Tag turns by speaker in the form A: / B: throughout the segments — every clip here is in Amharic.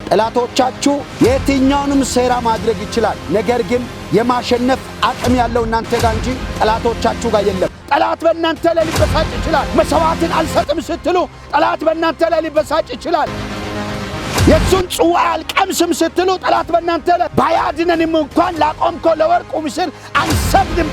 A: ጠላቶቻችሁ የትኛውንም ሴራ ማድረግ ይችላል። ነገር ግን የማሸነፍ አቅም ያለው እናንተ ጋር እንጂ ጠላቶቻችሁ ጋር የለም። ጠላት በእናንተ ላይ ሊበሳጭ ይችላል። መሥዋዕትን አልሰጥም ስትሉ ጠላት በእናንተ ላይ ሊበሳጭ ይችላል። የእሱን ጽዋ አልቀምስም ስትሉ ጠላት በእናንተ ላይ ባያድነንም እንኳን ላቆምከው ለወርቁ ምስል አንሰግድም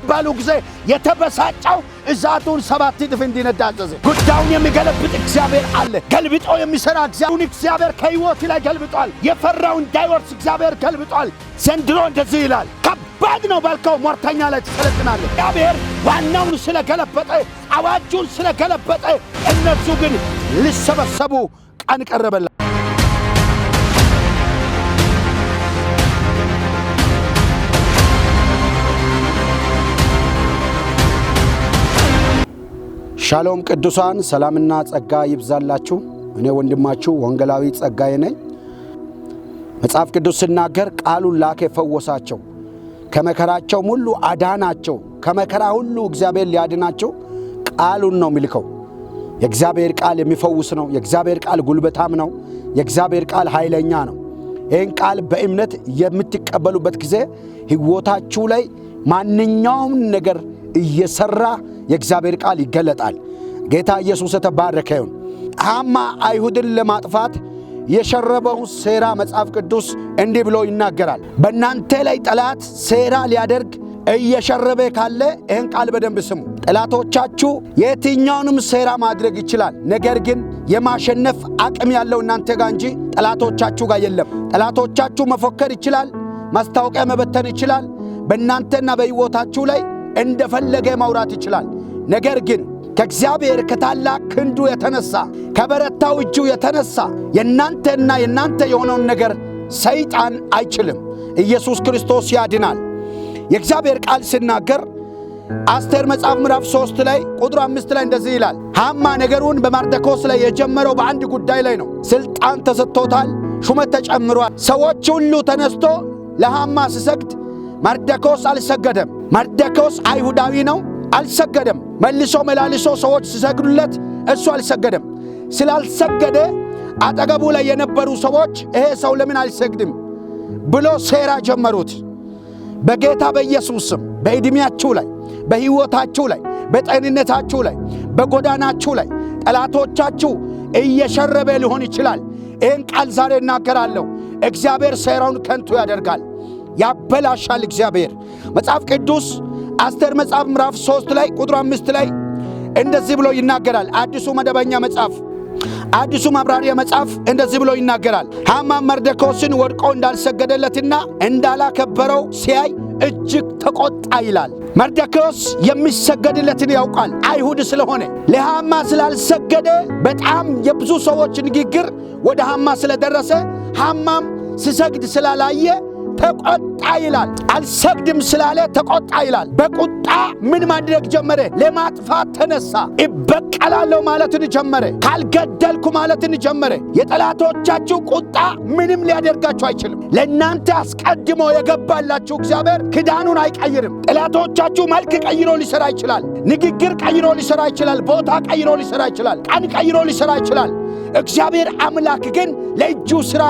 A: ባሉ ጊዜ የተበሳጨው እሳቱን 7 እጥፍ እንዲነዳ አዘዘ። ጉዳዩን የሚገለብጥ እግዚአብሔር አለ። ገልብጦ የሚሰራ እግዚአብሔር ከሕይወት ላይ ገልብጧል። የፈራው እንዳይወርስ እግዚአብሔር ገልብጧል። ዘንድሮ እንደዚህ ይላል፣ ከባድ ነው ባልከው ሟርተኛ ላይ ትሰለጥናለህ። እግዚአብሔር ዋናውን ስለገለበጠ፣ አዋጁን ስለገለበጠ፣ እነርሱ ግን ሊሰበሰቡ ቀን ቀረበላ። ሻሎም ቅዱሳን፣ ሰላምና ጸጋ ይብዛላችሁ። እኔ ወንድማችሁ ወንጌላዊ ጸጋዬ ነኝ። መጽሐፍ ቅዱስ ሲናገር ቃሉን ላከ ፈወሳቸው፣ ከመከራቸውም ሁሉ አዳናቸው። ከመከራ ሁሉ እግዚአብሔር ሊያድናቸው ቃሉን ነው የሚልከው። የእግዚአብሔር ቃል የሚፈውስ ነው። የእግዚአብሔር ቃል ጉልበታም ነው። የእግዚአብሔር ቃል ኃይለኛ ነው። ይህን ቃል በእምነት የምትቀበሉበት ጊዜ ሕይወታችሁ ላይ ማንኛውም ነገር እየሰራ የእግዚአብሔር ቃል ይገለጣል። ጌታ ኢየሱስ የተባረከ ይሁን። ሐማ አይሁድን ለማጥፋት የሸረበውን ሴራ መጽሐፍ ቅዱስ እንዲህ ብሎ ይናገራል። በእናንተ ላይ ጠላት ሴራ ሊያደርግ እየሸረበ ካለ ይህን ቃል በደንብ ስሙ። ጠላቶቻችሁ የትኛውንም ሴራ ማድረግ ይችላል። ነገር ግን የማሸነፍ አቅም ያለው እናንተ ጋር እንጂ ጠላቶቻችሁ ጋር የለም። ጠላቶቻችሁ መፎከር ይችላል፣ ማስታወቂያ መበተን ይችላል። በእናንተና በሕይወታችሁ ላይ እንደፈለገ ማውራት ይችላል። ነገር ግን ከእግዚአብሔር ከታላቅ ክንዱ የተነሳ ከበረታው እጁ የተነሳ የናንተና የናንተ የሆነውን ነገር ሰይጣን አይችልም። ኢየሱስ ክርስቶስ ያድናል። የእግዚአብሔር ቃል ሲናገር አስቴር መጽሐፍ ምዕራፍ 3 ላይ ቁጥር 5 ላይ እንደዚህ ይላል። ሐማ ነገሩን በመርዶክዮስ ላይ የጀመረው በአንድ ጉዳይ ላይ ነው። ስልጣን ተሰጥቶታል፣ ሹመት ተጨምሯል። ሰዎች ሁሉ ተነስቶ ለሐማ ሲሰግድ መርዶክዮስ አልሰገደም። መርዶክዮስ አይሁዳዊ ነው፣ አልሰገደም። መልሶ መላልሶ ሰዎች ሲሰግዱለት እሱ አልሰገደም። ስላልሰገደ አጠገቡ ላይ የነበሩ ሰዎች ይሄ ሰው ለምን አልሰግድም ብሎ ሴራ ጀመሩት። በጌታ በኢየሱስ ስም በዕድሜያችሁ ላይ፣ በሕይወታችሁ ላይ፣ በጤንነታችሁ ላይ፣ በጎዳናችሁ ላይ ጠላቶቻችሁ እየሸረበ ሊሆን ይችላል። ይህን ቃል ዛሬ እናገራለሁ። እግዚአብሔር ሴራውን ከንቱ ያደርጋል፣ ያበላሻል። እግዚአብሔር መጽሐፍ ቅዱስ አስቴር መጽሐፍ ምዕራፍ 3 ላይ ቁጥር 5 ላይ እንደዚህ ብሎ ይናገራል። አዲሱ መደበኛ መጽሐፍ፣ አዲሱ ማብራሪያ መጽሐፍ እንደዚህ ብሎ ይናገራል። ሐማ መርዶክዮስን ወድቆ እንዳልሰገደለትና እንዳላከበረው ሲያይ እጅግ ተቆጣ ይላል። መርዶክዮስ የሚሰገድለትን ያውቃል፣ አይሁድ ስለሆነ። ለሐማ ስላልሰገደ በጣም የብዙ ሰዎች ንግግር ወደ ሐማ ስለደረሰ ሐማም ሲሰግድ ስላላየ ተቆጣ ይላል። አልሰግድም ስላለ ተቆጣ ይላል። በቁጣ ምን ማድረግ ጀመረ? ለማጥፋት ተነሳ። እበቀላለሁ ማለትን ጀመረ። ካልገደልኩ ማለትን ጀመረ። የጠላቶቻችሁ ቁጣ ምንም ሊያደርጋችሁ አይችልም። ለእናንተ አስቀድሞ የገባላችሁ እግዚአብሔር ክዳኑን አይቀይርም። ጠላቶቻችሁ መልክ ቀይሮ ሊሰራ ይችላል። ንግግር ቀይሮ ሊሰራ ይችላል። ቦታ ቀይሮ ሊሰራ ይችላል። ቀን ቀይሮ ሊሰራ ይችላል። እግዚአብሔር አምላክ ግን ለእጁ ሥራ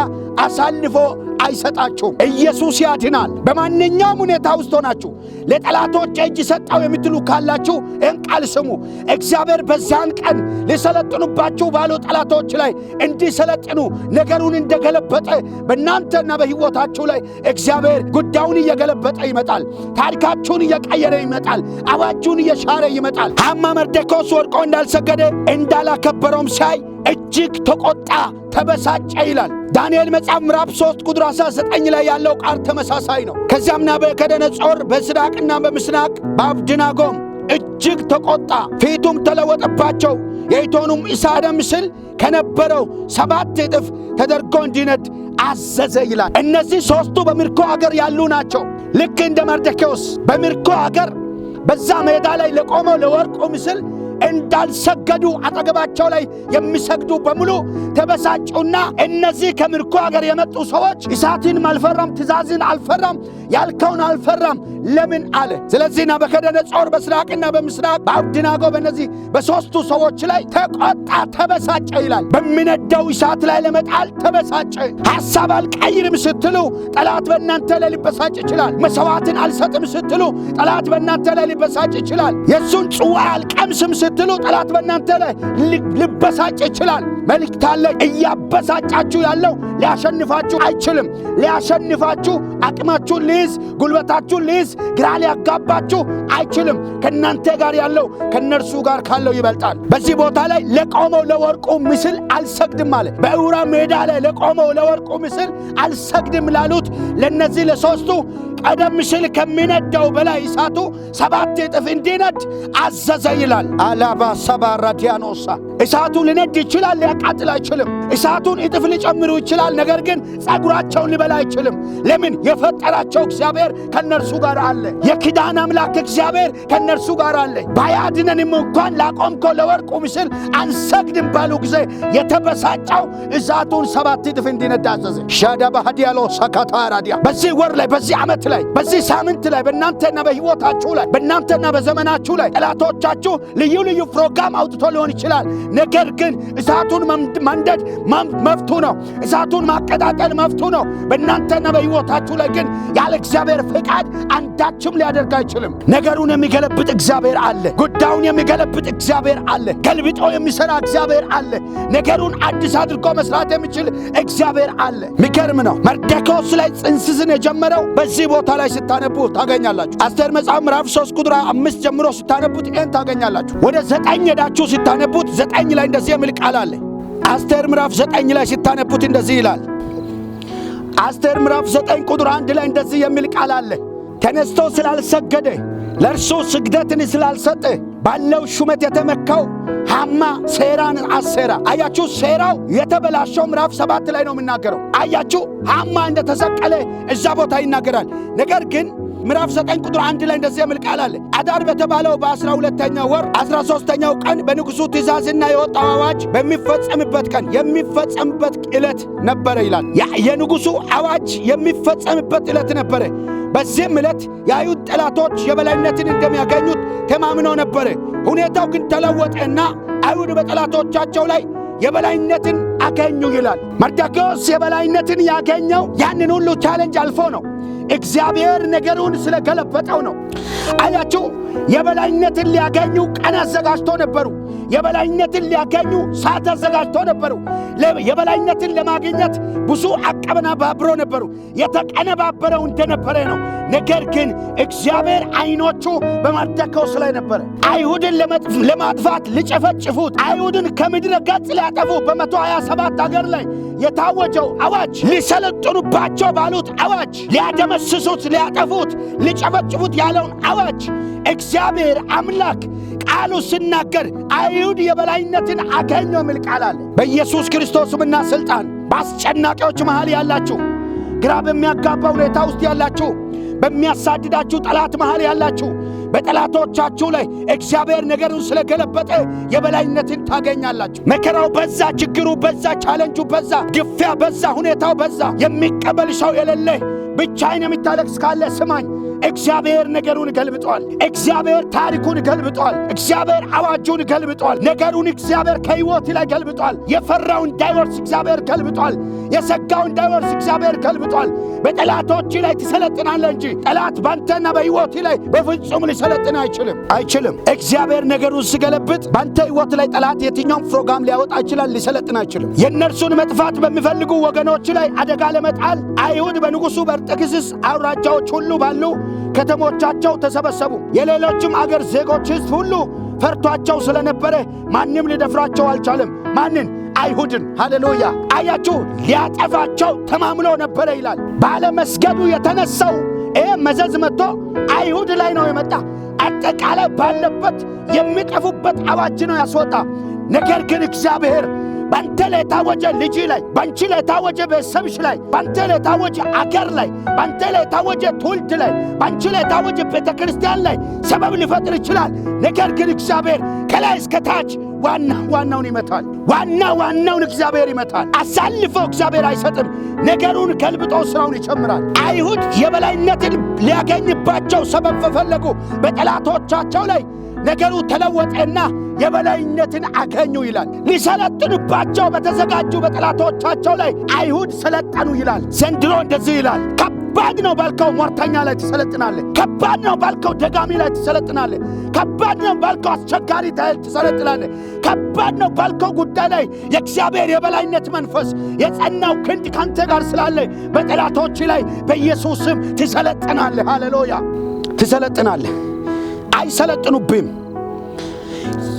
A: አሳልፎ አይሰጣችሁም። ኢየሱስ ያድናል። በማንኛውም ሁኔታ ውስጥ ሆናችሁ ለጠላቶች እጅ ሰጣው የምትሉ ካላችሁ ይህን ቃል ስሙ። እግዚአብሔር በዚያን ቀን ሊሰለጥኑባችሁ ባሉ ጠላቶች ላይ እንዲሰለጥኑ ነገሩን እንደገለበጠ በእናንተና በሕይወታችሁ ላይ እግዚአብሔር ጉዳዩን እየገለበጠ ይመጣል። ታሪካችሁን እየቀየረ ይመጣል። አዋጁን እየሻረ ይመጣል። ሐማ መርዶክዮስ ወድቆ እንዳልሰገደ እንዳላከበረውም ሲያይ እጅግ ተቆጣ፣ ተበሳጨ ይላል። ዳንኤል መጽሐፍ ምዕራፍ 3 ቁጥር 19 ላይ ያለው ቃል ተመሳሳይ ነው። ከዚያም ናቡከደነፆር በሲድራቅና በሚሳቅ በአብደናጎም እጅግ ተቆጣ፣ ፊቱም ተለወጠባቸው። የእቶኑም እሳት ምስል ከነበረው 7 እጥፍ ተደርጎ እንዲነድ አዘዘ ይላል። እነዚህ ሦስቱ በምርኮ አገር ያሉ ናቸው። ልክ እንደ መርዶክዮስ በምርኮ አገር በዛ ሜዳ ላይ ለቆመው ለወርቁ ምስል እንዳልሰገዱ አጠገባቸው ላይ የሚሰግዱ በሙሉ ተበሳጩና እነዚህ ከምርኮ ሀገር የመጡ ሰዎች እሳትን አልፈራም፣ ትእዛዝን አልፈራም፣ ያልከውን አልፈራም ለምን አለ። ስለዚህ ናቡከደነፆር በሲድራቅና በሚሳቅ በአብደናጎ በእነዚህ በሦስቱ ሰዎች ላይ ተቆጣ፣ ተበሳጨ ይላል። በሚነደው እሳት ላይ ለመጣል ተበሳጨ። ሐሳብ አልቀይርም ስትሉ ጠላት በእናንተ ላይ ሊበሳጭ ይችላል። መሥዋዕትን አልሰጥም ስትሉ ጠላት በእናንተ ላይ ሊበሳጭ ይችላል። የእሱን ጽዋ አልቀምስም ስትሉ ጠላት በእናንተ ላይ ሊበሳጭ ይችላል። መልእክት አለ። እያበሳጫችሁ ያለው ሊያሸንፋችሁ አይችልም። ሊያሸንፋችሁ አቅማችሁን ሊይዝ፣ ጉልበታችሁን ሊይዝ፣ ግራ ሊያጋባችሁ አይችልም። ከእናንተ ጋር ያለው ከእነርሱ ጋር ካለው ይበልጣል። በዚህ ቦታ ላይ ለቆመው ለወርቁ ምስል አልሰግድም አለ። በዕውራ ሜዳ ላይ ለቆመው ለወርቁ ምስል አልሰግድም ላሉት ለእነዚህ ለሦስቱ ቀደም ሲል ከሚነዳው በላይ እሳቱ 7 እጥፍ እንዲነድ አዘዘ ይላል። አላባ ሰባራዲያኖሳ እሳቱ ሊነድ ይችላል፣ ሊያቃጥል አይችልም። እሳቱን እጥፍ ሊጨምሩ ይችላል፣ ነገር ግን ጸጉራቸውን ሊበላ አይችልም። ለምን? የፈጠራቸው እግዚአብሔር ከነርሱ ጋር አለ። የኪዳን አምላክ እግዚአብሔር ከነርሱ ጋር አለ። ባያድነንም እንኳን ላቆምከው ለወርቁ ምስል አንሰግድም ባሉ ጊዜ የተበሳጨው እሳቱን 7 እጥፍ እንዲነድ አዘዘ። ሻዳ ባህዲያሎ ሰካታራዲያ በዚህ ወር ላይ፣ በዚህ ዓመት ላይ፣ በዚህ ሳምንት ላይ በእናንተና በሕይወታችሁ ላይ፣ በእናንተና በዘመናችሁ ላይ ጠላቶቻችሁ ልዩ ልዩ ፕሮግራም አውጥቶ ሊሆን ይችላል። ነገር ግን እሳቱን ማንደድ መብቱ ነው። እሳቱን ማቀጣጠል መብቱ ነው። በእናንተና በሕይወታችሁ ላይ ግን ያለ እግዚአብሔር ፍቃድ አንዳችም ሊያደርግ አይችልም። ነገሩን የሚገለብጥ እግዚአብሔር አለ። ጉዳዩን የሚገለብጥ እግዚአብሔር አለ። ገልብጦ የሚሰራ እግዚአብሔር አለ። ነገሩን አዲስ አድርጎ መስራት የሚችል እግዚአብሔር አለ። ሚገርም ነው። መርዶክዮስ ላይ ጽንስስን የጀመረው በዚህ ቦታ ላይ ስታነቡ ታገኛላችሁ። አስቴር መጽሐፍ ምዕራፍ 3 ቁጥር 5 ጀምሮ ስታነቡት ይሄን ታገኛላችሁ። ወደ 9 ሄዳችሁ ስታነቡት 9 ላይ እንደዚህ የሚል ቃል አለ። አስቴር ምዕራፍ 9 ላይ ስታነቡት እንደዚህ ይላል። አስቴር ምዕራፍ 9 ቁጥር 1 ላይ እንደዚህ የሚል ቃል አለ። ተነስቶ ስላልሰገደ፣ ለእርሱ ስግደትን ስላልሰጠ ባለው ሹመት የተመካው ሐማ ሴራን አሴራ። አያችሁ፣ ሴራው የተበላሸው ምዕራፍ 7 ላይ ነው የሚናገረው። አያችሁ፣ ሐማ እንደተሰቀለ እዛ ቦታ ይናገራል። ነገር ግን ምዕራፍ 9 ቁጥር 1 ላይ እንደዚህ የሚል ቃል አለ። አዳር በተባለው በ12ኛው ወር 13ኛው ቀን በንጉሡ ትእዛዝና የወጣው አዋጅ በሚፈጸምበት ቀን የሚፈጸምበት ዕለት ነበረ ይላል። የንጉሡ አዋጅ የሚፈጸምበት ዕለት ነበረ። በዚህም ዕለት የአይሁድ ጠላቶች የበላይነትን እንደሚያገኙት ተማምነው ነበረ። ሁኔታው ግን ተለወጠና አይሁድ በጠላቶቻቸው ላይ የበላይነትን አገኙ ይላል። መርዶክዮስ የበላይነትን ያገኘው ያንን ሁሉ challenge አልፎ ነው። እግዚአብሔር ነገሩን ስለገለበጠው ነው። አያችሁ፣ የበላይነትን ሊያገኙ ቀን አዘጋጅቶ ነበሩ። የበላይነትን ሊያገኙ ሰዓት አዘጋጅቶ ነበሩ። የበላይነትን ለማግኘት ብዙ አቀነባብሮ ነበሩ። የተቀነባበረው እንደነበረ ነው። ነገር ግን እግዚአብሔር አይኖቹ በመርዶክዮስ ላይ ነበረ። አይሁድን ለማጥፋት ሊጨፈጭፉት፣ አይሁድን ከምድረ ገጽ ሊያጠፉ በ127 ሀገር ላይ የታወጀው አዋጅ፣ ሊሰለጥኑባቸው ባሉት አዋጅ፣ ሊያደመስሱት፣ ሊያጠፉት፣ ሊጨፈጭፉት ያለውን አዋጅ እግዚአብሔር አምላክ ቃሉ ሲናገር አይሁድ የበላይነትን አገኙ የሚል ቃል አለ። በኢየሱስ ክርስቶስምና ሥልጣን በአስጨናቂዎች መሃል ያላችሁ፣ ግራ በሚያጋባ ሁኔታ ውስጥ ያላችሁ፣ በሚያሳድዳችሁ ጠላት መሃል ያላችሁ፣ በጠላቶቻችሁ ላይ እግዚአብሔር ነገሩን ስለገለበጠ የበላይነትን ታገኛላችሁ። መከራው በዛ፣ ችግሩ በዛ፣ ቻለንጁ በዛ፣ ግፊያ በዛ፣ ሁኔታው በዛ፣ የሚቀበል ሰው የሌለ ብቻህን የምታለቅስ ካለ ስማኝ፣ እግዚአብሔር ነገሩን ገልብጧል። እግዚአብሔር ታሪኩን ገልብጧል። እግዚአብሔር አዋጁን ገልብጧል። ነገሩን እግዚአብሔር ከሕይወት ላይ ገልብጧል። የፈራው እንዳይወርስ እግዚአብሔር ገልብጧል። የሰጋው እንዳይወርስ እግዚአብሔር ገልብጧል። በጠላቶች ላይ ትሰለጥናለህ እንጂ ጠላት ባንተና በሕይወት ላይ በፍጹም ሊሰለጥን አይችልም አይችልም። እግዚአብሔር ነገሩን ሲገለብጥ ባንተ ሕይወት ላይ ጠላት የትኛውም ፕሮግራም ሊያወጣ ይችላል፣ ሊሰለጥን አይችልም። የእነርሱን መጥፋት በሚፈልጉ ወገኖች ላይ አደጋ ለመጣል አይሁድ በንጉሡ በአርጤክስስ አውራጃዎች ሁሉ ባሉ ከተሞቻቸው ተሰበሰቡ። የሌሎችም አገር ዜጎች ሕዝብ ሁሉ ፈርቷቸው ስለነበረ ማንም ሊደፍራቸው አልቻለም። ማንን? አይሁድን። ሃሌሉያ! አያችሁ፣ ሊያጠፋቸው ተማምኖ ነበረ ይላል። ባለመስገዱ የተነሳው ይሄ መዘዝ መጥቶ አይሁድ ላይ ነው የመጣ። አጠቃላይ ባለበት የሚጠፉበት አዋጅ ነው ያስወጣ። ነገር ግን እግዚአብሔር በአንተ ላይ የታወጀ ልጅ ላይ፣ በአንቺ ላይ የታወጀ ቤተሰብሽ ላይ፣ በአንተ ላይ የታወጀ አገር ላይ፣ በአንተ ላይ የታወጀ ትውልድ ላይ፣ በአንቺ ላይ የታወጀ ቤተ ክርስቲያን ላይ ሰበብ ሊፈጥር ይችላል። ነገር ግን እግዚአብሔር ከላይ እስከ ታች ዋና ዋናውን ይመታል። ዋና ዋናውን እግዚአብሔር ይመታል። አሳልፎ እግዚአብሔር አይሰጥም። ነገሩን ገልብጦ ስራውን ይጨምራል። አይሁድ የበላይነትን ሊያገኝባቸው ሰበብ ፈለጉ። በጠላቶቻቸው ላይ ነገሩ ተለወጠና የበላይነትን አገኙ ይላል። ሊሰለጥኑባቸው በተዘጋጁ በጠላቶቻቸው ላይ አይሁድ ሰለጠኑ ይላል። ዘንድሮ እንደዚህ ይላል። ከባድ ነው ባልከው ሟርተኛ ላይ ትሰለጥናለህ። ከባድ ነው ባልከው ደጋሚ ላይ ትሰለጥናለህ። ከባድ ነው ባልከው አስቸጋሪ ትሰለጥናለህ። ከባድ ነው ባልከው ጉዳይ ላይ የእግዚአብሔር የበላይነት መንፈስ፣ የጸናው ክንድ ካንተ ጋር ስላለ በጠላቶች ላይ በኢየሱስ ስም ትሰለጥናለህ። ሃሌሉያ! ትሰለጥናለህ። አይሰለጥኑብህም።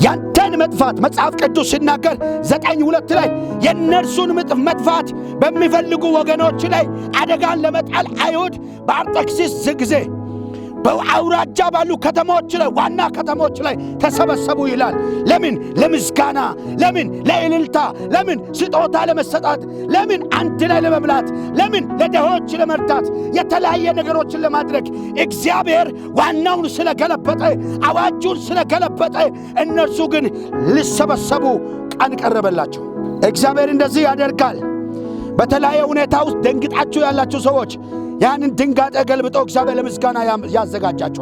A: ያንተን መጥፋት መጽሐፍ ቅዱስ ሲናገር 9:2 ላይ የእነርሱን መጥፋት በሚፈልጉ ወገኖች ላይ አደጋን ለመጣል አይሁድ በአርጤክስስ ጊዜ በአውራጃ ባሉ ከተሞች ላይ፣ ዋና ከተሞች ላይ ተሰበሰቡ ይላል። ለምን? ለምስጋና። ለምን? ለእልልታ። ለምን? ስጦታ ለመሰጣት። ለምን? አንድ ላይ ለመብላት። ለምን? ለድሆች ለመርዳት፣ የተለያየ ነገሮችን ለማድረግ። እግዚአብሔር ዋናውን ስለገለበጠ፣ አዋጁን ስለገለበጠ እነርሱ ግን ሊሰበሰቡ ቀን ቀረበላቸው። እግዚአብሔር እንደዚህ ያደርጋል። በተለያየ ሁኔታ ውስጥ ደንግጣችሁ ያላችሁ ሰዎች ያንን ድንጋጤ ገልብጦ እግዚአብሔር ለምስጋና ያዘጋጃቸዋል።